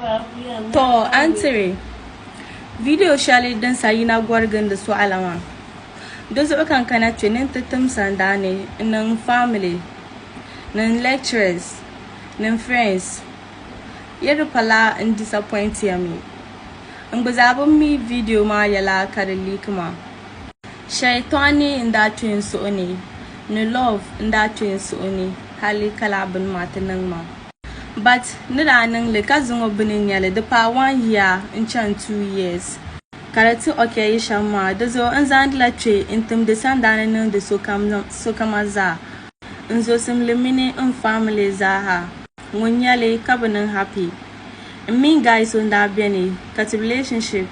Tɔ! A ni tiri vidiyo shɛli din sa yina gɔrigindi sɔɣila maa, di zuɣu ka n kana kpe ni n ti tim sandaani n niŋ n family, ni n lecturers, ni n friends. Yi di pala n disappoint ya mi. N gba zaa bi mi vidiyo maa yɛla ka di leak maa. Shɛitɔni n-daa kpe n suhu ni, ni love n-daa kpe n suhu ni hali ka lala bini maa ti niŋ ma. But ni daa niŋ li ka zaŋ o bini n-nyɛli di paai one year n-chani 2 years ka di ti ok yi shɛm maa di zuɣu n zaandila kpe n-timdi sandaani niŋdi sokama zaa n zosimli mini n family zaaha ŋun nyɛli ka bɛ niŋ happy. N mini guy so n-daa beni ka ti relationship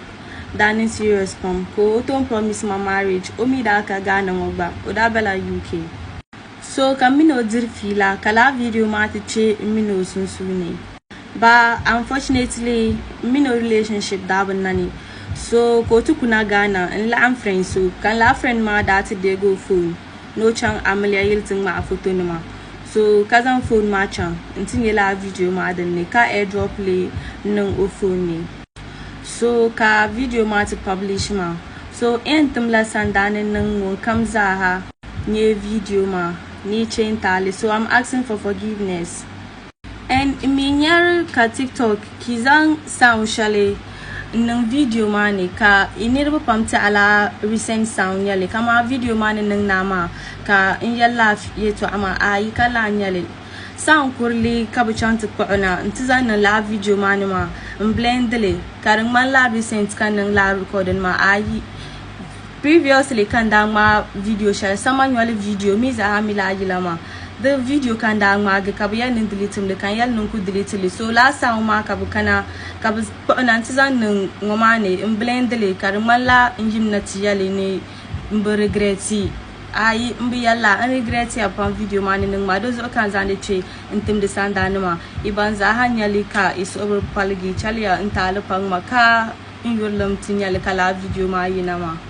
daa niŋ serious pam ka o toon promise ma marriage o mi daa ka Ghana ŋɔ gba o daa bela UK. So ka m mini o diri fiila ka lala video maa ti kpe m mini o sunsuuni. But unfortunately m mini o relationship daa bi nani so ka o ti kuna Ghana n laɣim friend so ka n lala friend maa daa ti deegi o phone ni o chaŋ amiliya yili ti ŋmahi foto nima so ka zaŋ phone maa chaŋ n ti nyɛ lala video maa dinni ka airdrop li n niŋ o phone ni so ka video maa ti publish maa so n timla sandaani niŋ ŋun kam zaaha nyɛ video maa ni che n taali so I'm asking for forgiveness. And n mi nyari ka TikTok ki zaŋ sound shɛli n niŋ video maa ni ka i niriba pam tiɛha recent sound nyɛli kaman video maa ni niŋ naa maa ka n yɛli lala yɛltɔɣa maa ayi ka laa nyɛli sound kurili ka bi chaŋ ti kpuɣi na n ti zaŋ niŋ lala video maa ni maa n blend li ka di ŋmani la recent ka niŋ lala recording maa ayi previously ka n daa ŋmaai video shɛli samanyoli video mi zaa mi lala yila maa di video ka n daa ŋmaagi ka bi yɛli ni n delete li ka n yɛli ni n ku delete li so lala sound maa ka bi kana ka bi kpuɣi na n ti zaŋ niŋ ŋɔ maa ni n blend li ka di ŋmanila n yimina ti yɛli ni n bi regreti ayi n bi yɛli la n regretiya pam video maa ni niŋ maa di zuɣu ka n zaŋdi kpe n timdi sandaanima i ban zaaha nyɛli ka i suhu bi paligi chɛliya n taali paŋ ma ka n yurilim ti nyɛli ka lala video maa yina maa.